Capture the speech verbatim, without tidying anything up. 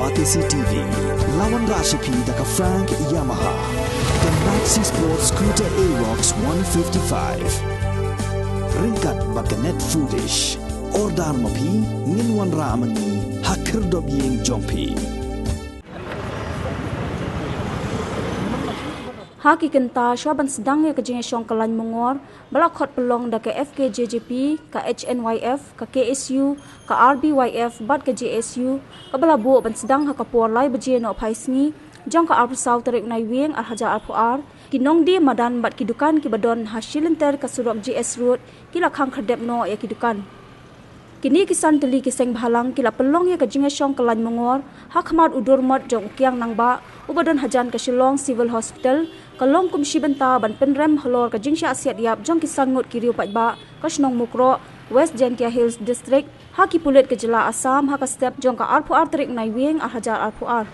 Batesi T V, la wanrah sha phi da ka Frank Yamaha, ka Maxi Sport Scooter Aerox one fifty-five. Ryngkat bad ka Net Foodish. Order ma phi, ngin wanrah ma ngi ha khyrdop ïing jong phi. Ha ki kynta shwa ban sdang ïa ka jingïashong ka lain mongor, ba la khot pynlong da ka F K J J P, ka H N Y F, ka K S U, ka R B Y F bad ka J S U, kaba la buh ban sdang ha ka por lai baje nohphai sngi jong ka arphew saw tarik u Naiwieng ar hajar arphew ar, ki nongdie madan bad ki dukan kiba don ha shilynter ka surok J S Road ki la khang khyrdep noh ïa ki dukan. Kine ki san tylli ki seng bhalang ki la pynlong ïa ka jingïashong ka lain mongor ha khmat u dur mot jong u Kiang Nangbah uba don hajan ka Shillong Civil Hospital, ka long kum shi bynta ban pynrem halor ka jingshah siat ïap jong ki sanngut ki riew paidbah ka shnong Mukroh, West Jaintia Hills District, ha ki pulit ka jylla Assam ha ka step jong ka arphew ar tarik u Naiwieng ar hajar arphew ar.